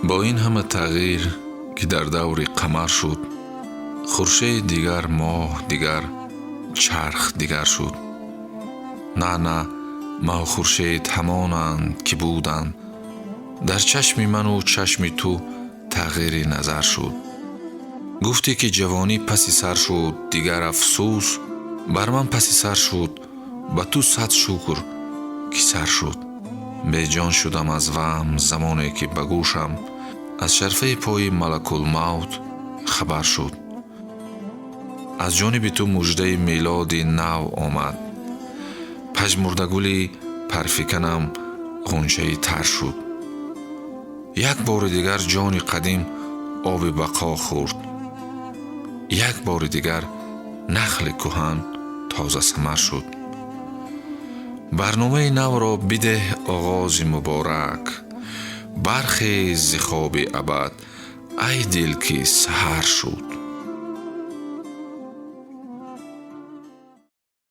Бо ин ҳама тағйир, ки дар даври қамар шуд, хуршед дигар, моҳ дигар, чарх дигар шуд. На, на, маҳу хуршед ҳамонанд, ки буданд. Дар чашми ману чашми ту тағйири назар шуд. Гуфтӣ, ки ҷавонӣ паси сар шуд дигар, афсӯс, бар ман паси сар шуд, ба ту сад шукр, ки сар шуд. Беҷон шудам аз ваҳм, замоне ки ба гӯшам аз шарфаи пои Малакулмавт хабар шуд. Аз ҷониби ту муждаи мелоди нав омад, пажмурдагули парфиканам ғунчаи тар шуд. Як бори дигар ҷони қадим оби бақо хӯрд, як бори дигар нахли кӯҳан тозасамар шуд. Барномаи навро бидеҳ оғози муборак, бархез зи хоби абад, ай дил, ки саҳар шуд.